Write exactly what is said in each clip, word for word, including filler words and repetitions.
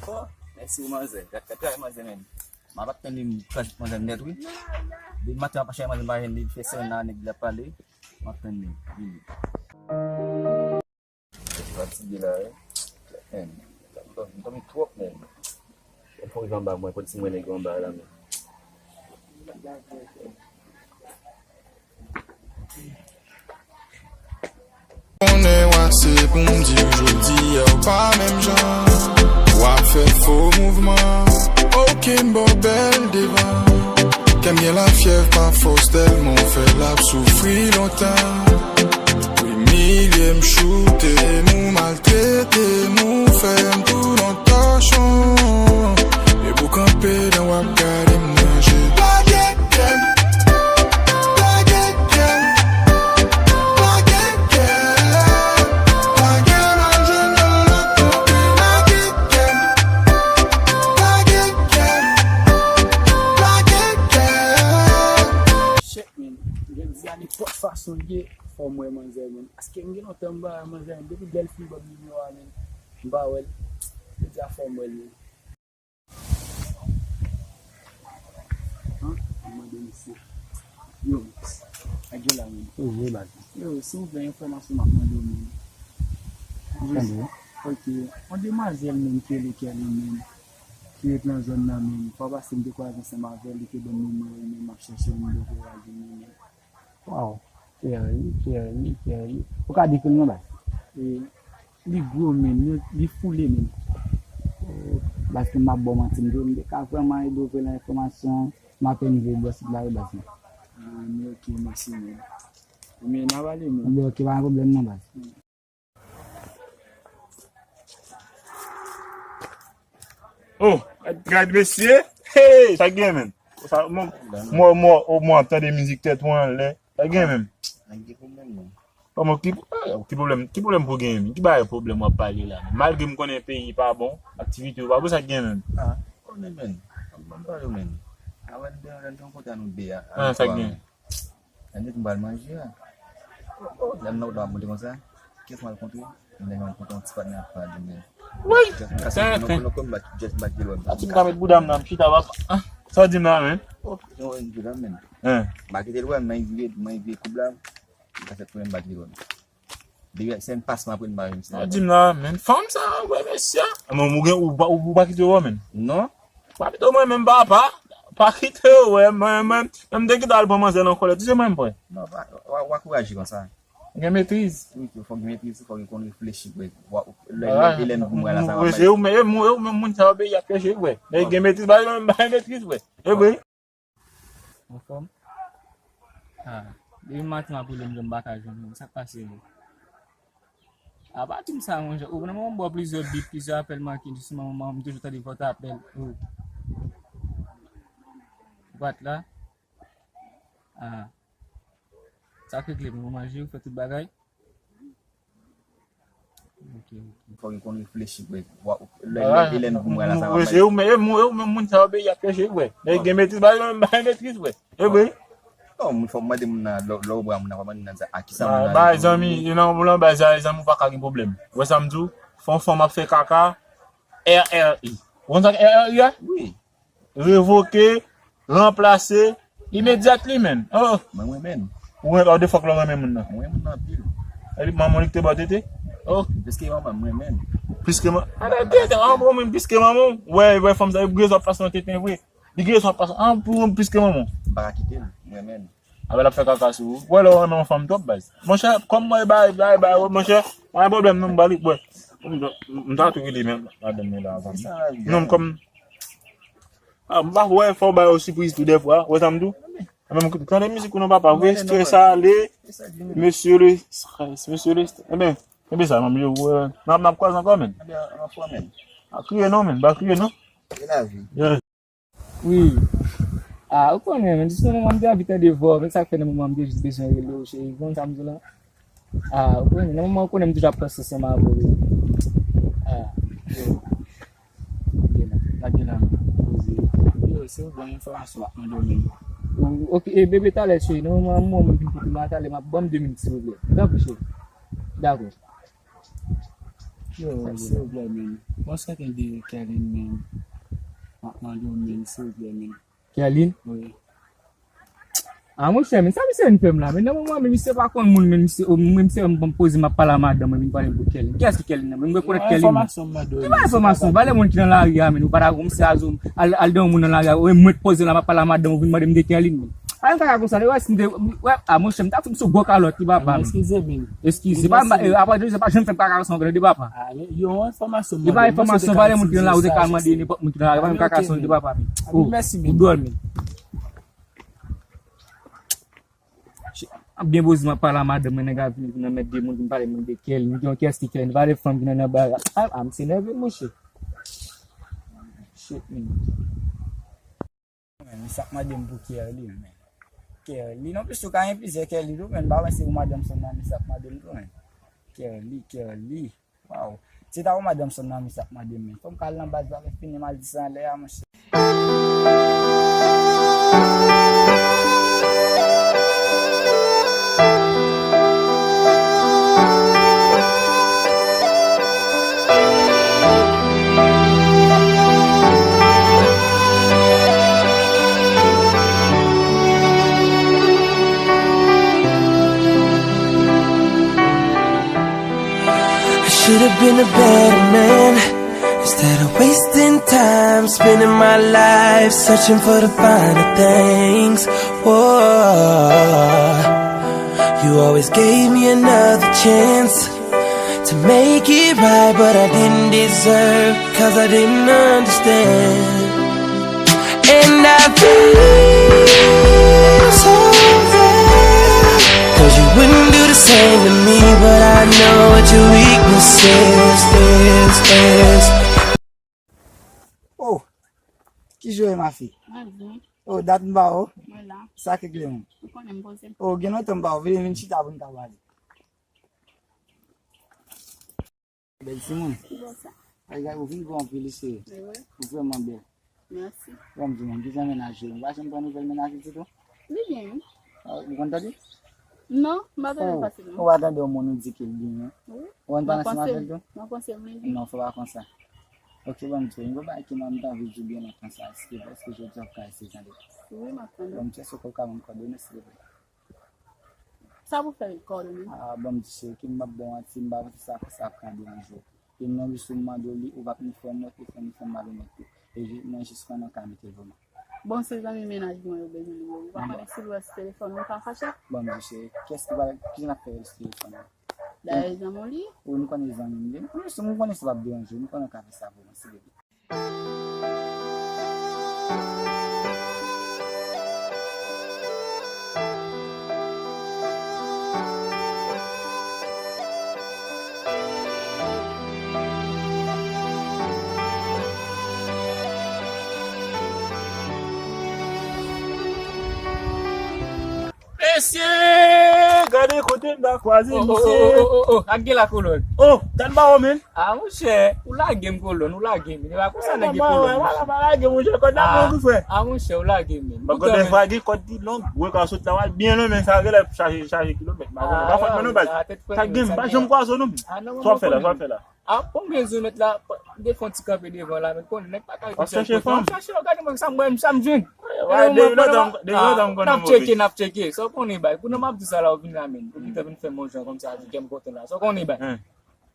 Oh, mèsi manzè. Gad, gad travay manzè menm. M ap tann li, m kraze manzè nèt wi. Depi maten m ap chache manzè m pa jwenn li, fè sèn nan nèg la pale. M ap tann li. Vini. Fatige la wi. Men, m dòmi, m dòmi twòp menm. Fò m rive anba mwen, konn si mwen nèg anba la menm. Konnen w ase pou m di w jodi a w pa menm jan. W ap fè fo mouvman. Oke m ba w bèl devan. Kè m gen lafyèv pa fòs tèlman w fè l ap soufri lontan. Imilye m, choute m, ou maltrete m, ou fè m tou nan tòchon. Epi w kanpe dan w ap gade m nan je. Lage kè m, lage kè m, lage kè m, lage m al jwenn yon lòt moun. Lage kè m, lage kè m, lage kè m. Shit, man. Jodi a nenpòt fason l ye, fò m wè manzè, man. Paske m gen lontan m pa wè manzè, man. Depi lè l fin ban m nimewo a, man, m pa wè l. Jodi a fò m wè l, man. An, m mande misye. Yo, Adjela, man. Wi, wi, baz. Yo, silvouplè, enfòmasyon m ap mande w, man. Tande. Ok. Yon demwazèl, man, ki rele Kelly, man. Ki ret nan zòn nan, man. Fwa pase m te kwaze ansanm avè l, li te ban m nimewo l, man, m ap chèche l, m poko rive jwenn li, man. Waw. Kelly, Kelly, Kelly. Ou ka dekri l non, baz? E, li gwo, man. Li, li foule, man. Oh, baz, m ap ba w manti, m te, m te ka vrèman ede w voye enfòmasyon. M apèn rive bò sit la wi, baz. Ah, men ok, mèsi, man. Men n a pale, man. Bon, ok, pa gen pwoblèm non, baz. Oh, gad mesye. Hey, sa gen, menm. Sa, mwen, mwen, mwen, oh, mwen ap tande mizik tèt mwen anlè. Sa gen, menm. Nèg gen pwoblèm, menm. Kòman ki, eh, ki pwoblèm, ki pwoblèm pou gen, menm? Ki bagay pwoblèm w ap pale la, menm? Malgre m konnen peyi pa bon, aktivite yo pa bon, sa gen, menm. Ah, konnen, menm. Mwen pale, menm. Avan n te, n te kontan nou de a. Ah, sa gen. Ann di m pral manje a. Lè m nan wout la, m ap monte konsa. Kiyès m al kontre? Nèg la kontre yon ti patnè ap pale, men. Wi! Just m kase, non, non, non, just m bat, just m bat de lòt. Ati m ka met bouda m nan, m chita, papa. Ah, sa w di m la, men? Oh, yon yon djou la, men. Hein. M pa kite l wè, mwen vye, mwen vye koub la. M ka fè tounen m bat de lòt. Depi se yon pas m ap pran, m pa menm sa. Sa w di m la, men. Fanm sa, wè, mesye. Mwen, ou gen, ou pa, ou, ou pa kite yo wè, men. Non. Pa kite yo wè, men, papa. Pa kite yo wè, mwen, mwen, mwen, m te kite al pran manzè nan kòlèt. Ti se mwen, m pran. Non, pa, w, w ankouraje konsa. Gen metriz. Wi, fòk gen metriz, fòk gen konn reflechi, bwè. Lè, lè, lè n goumen la, sa va mal. E ou menm, e ou menm, e ou menm, moun sa yo peyi ap chèche, bwè. Lè gen metriz, ba yo menm, ba yo metriz, bwè. E bwè. Anfòm? Ah, depi maten m ap rele m, m pa ka jwenn moun. Sa k pase, bro? Ah, pa di m sa, monchè. Ou konnen mwen ba w plizyè bip, plizyè apèl manke, jisman, mwen, m toujou tande vòt apèl. Ou, ou pa t la? Ah. Sa k regle pou manje, ou fè tout bagay? Ok, ok. Fòk gen konn reflechi, bwè. Lè, lè, lè n goumen la, sa va mal. E ou menm, e ou menm, moun sa yo peyi ap chèche, bwè. Lè gen metriz, ba yo menm, ba yo metriz, bwè. E bwè. Non, moun fòk mande moun nan, lè, lè w bwè moun nan, fòk mande moun nan a kisa moun nan. Bay zanmi, e nan, nan bay zanmi ou pa ka gen pwoblèm. Ou wè sa m di w? Fò yon fanm ap fè kaka, R R I. Ou konn sa k R R I a? Wi. Revoke, ranplase, imedyat li, menm. Oh. Mwen, mwen menm. Ou renmen, oh, de fòk lè w renmen moun nan. Mwen renmen moun nan anpil. Epi manman li ki te ba w tete? Oh. Plis ke manman m, mwen menm. Plis ke manman. Ala, tete, an bon moun, plis ke manman w. Wè, wè, fanm sa, li gen rezon ap pase nan tete, vre. Li gen rezon ap pase. An bon moun, plis ke manman w. M pa ka kite l, mwen menm. Apre l ap fè kaka sou ou. Wè, lè w renmen yon fanm twòp, baz. Monchè, kòm mwen, bay, bay, bay, wè, monchè, pa gen pwoblèm, non, m ba li, wè. M, m, m ta tou rele, men, madanm mwen la avan. Non, kòm Ah, m pa wè, fò w ba yo sipriz tou dèfwa, wè sa m di w? Anben, m tande mizik ou non, papa, vre strès ale, mesye le strès, mesye le strès. Enben, enben sa, manm yo, wè, n ap, n ap kwaze ankò, menn. Anben, anfòm, menn. Pa kriye non, menn, pa kriye non. Se lavi. Yeah. Wi. Ah, ou konnen, menn, jis nan moman m te anvi tande vwa w, men sa k fè nan moman m te jis bezwen rele w, cheri, ou konn sa m di w la? Ah, ou konnen, nan moman ou konnen m toujou ap panse ansanm avè w. Ah, yo. Lage la, lage la, men. Poze. Yo, se yon bon enfòmasyon w ap mande w, men. Ou, ok, e bebe, talè, cheri, nan moman, moman mwen vin kote w la, talè, m ap ban m de minit, silvouplè. Tanpri, cheri. Dakò. Yo, silvouplè, men. Bon, sa gen de Kèlin, men. M ap mande w, men, silvouplè, men. Kèlin? Wi. Ah, monchè, men sa misye vin fè m la? Men nan moman, men misye pa konn moun, men misye, o, men misye, m, m poze, m ap pale a madanm mwen, vin pale m pou Kèlin. Kiyès ki Kèlin nan? Men mwen konèt Kèlin, men. Enfòmasyon m mande w. Ki pa enfòmasyon? Pale moun ki nan lari a, men. Ou pa ta gon misye a zo, al, al dan yon moun nan lari a, ou mwen poze la, m ap pale a madanm, ou vin mande m de Kèlin, men. Pa yon kaka konsa, wè, si m te, wè, ah, monchè, m ta fout m sou gwo kalòt, li papa, men. Eskize, men. Eskize, pa, eh, apa, se pa janm fè m kaka konsa ankò, tande, papa. Ah, yon enfòmasyon m mande w. Li pa enfòmasyon, pale moun ki nan lari, ou te ka mande nenpòt moun ki nan lari, pa yon kaka konsa, tande, papa, men. Oh, mèsi, men. Ou dòmi. Ap gen boz, m ap pale a madanm mwen, nèg la vin, vin nan mèt de moun, vin pale mwen de Kèlin, m gen yon kès ki Kèlin, pale fanm ki nan, nan bagay. Ah, ah, misye nève, monchè. Shit, men. Men, misye ap mande m pou Kèlin, men. Kèlin, non plis ou ka gen plizyè Kèlin tou, men, m pa wè se pou madanm Sonna misye ap mande m tou, men. Kèlin, Kèlin. Waw. Se ta pou madanm Sonna misye ap mande m, men. Fò m ka al nan baz la, lè fini m al di sa anlè a, monchè. I should have been a better man. Instead of wasting time, spending my life searching for the finer things. Whoa. You always gave me another chance to make it right, but I didn't deserve, 'cause I didn't understand. And I feel so bad, 'cause you wouldn't do the same to me, but I know what your weakness is, is, is. Oh, ki jwe ma fi? Mwen byen. Oh, dat m ba ou. Mwen la. Sa ki kle moun? Ou konnen m poze. Oh, gen lontan m ba ou. Vini, vin chita pou n ka pale. Bèl timoun. Ki bò sa? Ay, gade, ou vin gwo anpil, isi. Wi. Ou vrèman bèl. Mèsi. Bon, m di, men, kijan mennaj ou? Ou pa janm pran nouvèl mennaj ou ditou? Li byen, wi. Ah, ou konn tande? Non, m pa tande fasilman. Ou pa tande yon moun ou di ke l byen, non? Wi. Ou konn pale ansanm avè l tou? Mwen panse m li byen. Non, fò pa konsa. Ok, bon, m di, yon bagay ke mwen, m t anvi di w byen lontan sa, èske, èske jodi a w ka eseye tande? Wi, m ap tande. Bon, m chèche w ka ban m kòdone, silvouplè. Sa pou fè kòdone? Ah, bon, m di cheri, ki m ap bon an, si m pa panse sa, sa ap ka deranje w. E mwen, wi, si w mande w li, ou p ap ni fè m wont, ni fè m, ni fè m malonèt tou. E jis, mwen jis konnen w ka mete vrèman. Bon, se zanmi mennaj mwen yo bezwen li yo. Ou pa konnen si l wè sou telefòn ou, ou ka fache? Bon, m di cheri, kiyès ki pral, kijan n ap fè rele sou telefòn nan? Dayè, zanmi w li ye? Wi, m konnen zanmi m li. M konnen si, m konnen si l p ap deranje w, m konnen w ka fè sa pou mwen, silvouplè. Mesye, gade kote m ta kwaze misye. Oh, oh, oh, oh, oh, ak gen la kolòn. Oh, dat ba ou, men. Ah, monchè, ou lage m kolòn, ou lage m. E pa konsa nèg gen kolòn, monchè. Pa lage, monchè, kòd la long, wi, frè. Ah, monchè, ou lage m, men. Bon, kòd la, gen kòd ki long, wi, ka sot la, w al byen lwen, men sa genlè chaje, chaje kilomèt. Pa konnen, pa fòt mwen non, baz. Sa gen, m pa janm kwaze w non. Sa w ap fè la, sa w ap fè la. Ah, bon, gen zo mèt la, m te fè yon ti kanpe devan la, men konnen nèg pa ka rete sèl kote. W ap chèche fanm? M ap chèche, gade mwen, sa m, sa m jwenn. Depi lontan, depi lontan m konnen move. N ap tcheke, n ap tcheke. Sa w konnen bay. Pou non m ap di sa la, ou vin la, men. Ou gentan vin fè m yon jan kòmsi a di kè m kontan la. Sa w konnen bay.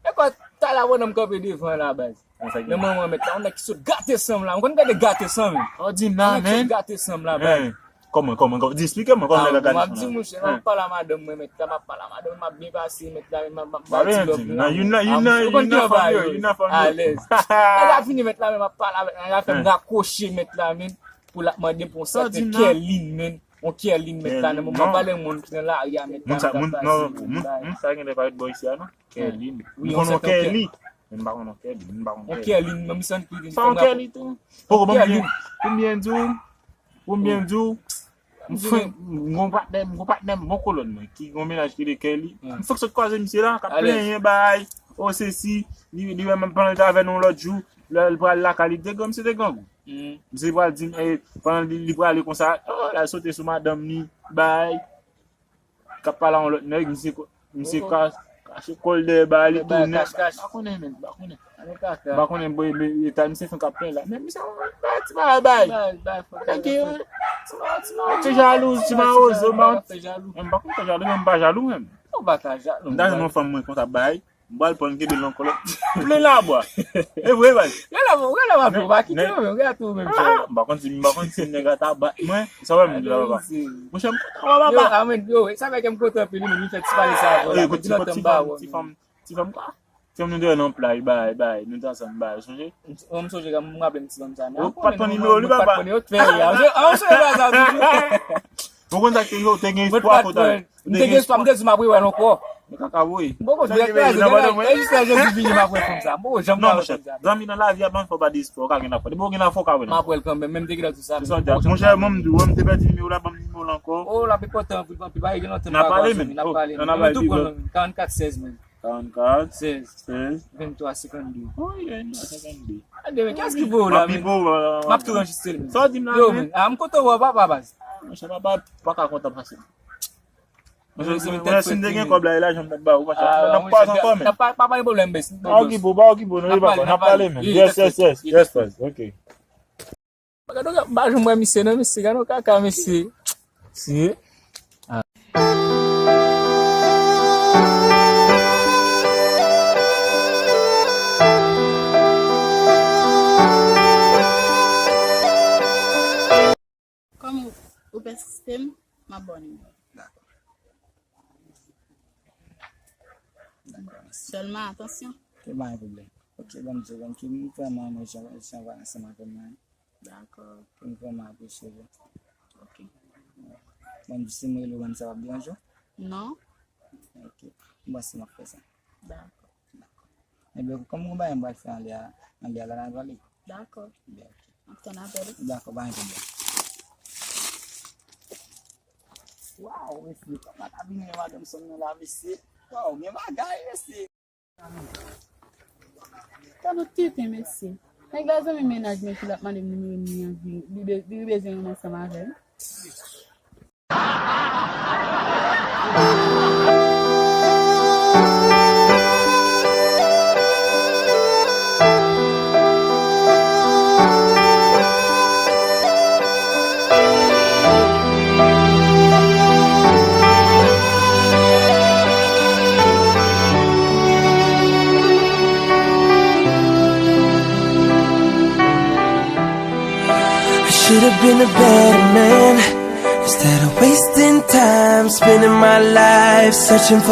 E kwa, talè pandan m kanpe devan la, baz. Nan manman mèt la, yon nèg ki sot gate san m la. M konn gade gate san, men. Yon nèg ki sot gate san m la, baz. Kòman, kòman, kòman? Di, esplike mwen kòman nèg la gade san la. M ap di, monchè, m ap pale a madanm mwen, mèt la, m ap pale a madanm mwen, m ap byen pase, mèt la, m ap, m ap, m ap di lòv li. Youn nan, youn nan, youn nan fanm yo, youn nan fanm yo. Alèz. Nèg la fini, mèt la, men m ap pale avèk, nèg la fè m rakwoche, mèt la, men, pou l ap mande m pou yon sèten Kèlin, men, yon Kèlin, mèt la, nan moman pale moun ki nan lari a, mèt la, moun sa, moun, non, moun, moun sa gen lè pa ret bò isi a, non? Kèlin. M konn yon Kèli, men m pa konn yon Kèlin, m pa konn yon Kèlin. Yon Kèlin, men m santi li vin fè m rakwoche. Yon Kèli tou. Poko, bon, m byen, pou m byen di w, Pou m byen di w, m fè, m gon patnè, m gon patnè, m gon kolòn mwen, ki gon mennaj ki rele Kèli. M fèk sot kwaze misye la, k ap plenyen bay, o sesi, li, li wè m pandan l te avè nou lòt jou, lè l pral lakay li, te gran, misye te grangou. Misye pral di m, e, pandan li, li prale konsa, o, l al sote sou madanm li, bay. K ap pale a yon lòt nèg, misye, misye ka, Mache kòl dèyè ba li tounen. Kach, kach. Pa konnen, men, pa konnen. Ane kaka. Pa konnen, boy, men, eta misye fè k ap fè la. Men misye, bay, ti bay, bay. Bay, bay, fò. Tanki, ti bay, ti bay, ti jalou, ti mawozo, man. Fè jalou. M pa konn fè jalou, men m pa jalou, menm. Ou pa ka jalou. M ta jwenn yon fanm mwen konsa bay. M pral pran l kenbe l nan kòlèt. Plen labwa. E vre, bay. Gade la, gade la, pa kite ou menm, gade tou menm. M pa konn si, m pa konn si nèg la ta bat mwen. Sa wè, m di la, papa. Monchè, m kontan wè papa. Yo, amen, yo, sa fè ke m kontan anpil, men m fè ti pale sa avè w la. Ti fanm, ti fanm, ti fanm kwa? Ti fanm nou te wè nan plaj, bay, bay, nou te ansanm, bay, ou sonje? M sonje, m raple m ti fanm sa. Ou pa t pran nimewo li, papa? Ou te fè, ya. Ou sonje sa toujou? Ou konn sa k te rive, ou te gen espwa pou ta. M te gen espwa, m te di m ap rewè l ankò. Men kaka voye. M poko jwe kraze nan la, e jiska Jezi vini m ap wè fanm sa. M poko janm ka wè fanm sa. Zanmi nan lavi a, ban fò pa de espwa, ou ka gen lafwa. Depi ou gen lafwa, ou ka wè l. M ap wè l kanmenm, men m te gen lè di sa. Se sa w di a. Monchè, mwen m di w, m te pèdi nimewo la, ban m nimewo la ankò. O, l ap enpòtan anpil, anpil, pa gen lontan m pa wè w, zanmi. N ap pale, men. N ap pale, men. Nou tou konn, karannkat sèz, men. Karannkat. Sèz. Sèz. Venntwa senkannde. Wi, venntwa senkannde. Ande, men, kiyès ki voye w la, men? M ap tou anrejistre l, men. Sa w di m la, men? Yo, men, a, m kontan wè w, papa, baz. Monchè, papa, pa ka kontan pase. Monchè, si m te gen kòb la, e lajan m t ap ba ou, monchè. N ap kwaze ankò, men. Pa, pa, pa gen pwoblèm, baz. Pa okipe w, pa okipe w, nou rive ankò, n ap pale, men. Yes, yes, yes, yes, yes, ok. Gade w, m pa janm wè misye non, mesye. Gade w kaka, mesye. Mesye. Kòm ou, ou pèsiste m, m ap ba w nimewo. Dakò. Dakò, mèsi. Sèlman, atansyon. Ke pa gen pwoblèm. Ok, ban m di w, ban m ki m vrèman renmen jan, jan w pale ansanm avè m nan. Dakò. Ke m vrèman apresye w. Ok. Ban m di si m rele w, ban m sa p ap deranje w? Non. Ok. M panse m ap fè sa. Dakò. Dakò. Ebyen, kòm gon bagay m pral fè anlè a, anlè a la, n a pale. Dakò. Byen, ok. M ap tann apèl ou. Dakò, pa gen pwoblèm. Waw, mesye, kòman ta vini madanm sòm nan la, mesye? Waw, gen bagay, mesye. Tan nou tenten, mesye. Nèg la zanmi mennaj mwen ki l ap mande m nimewo m, li anvi, li be-, li bezwen renmen ansanm avè m. I should have been a better man instead of wasting time spending my life searching for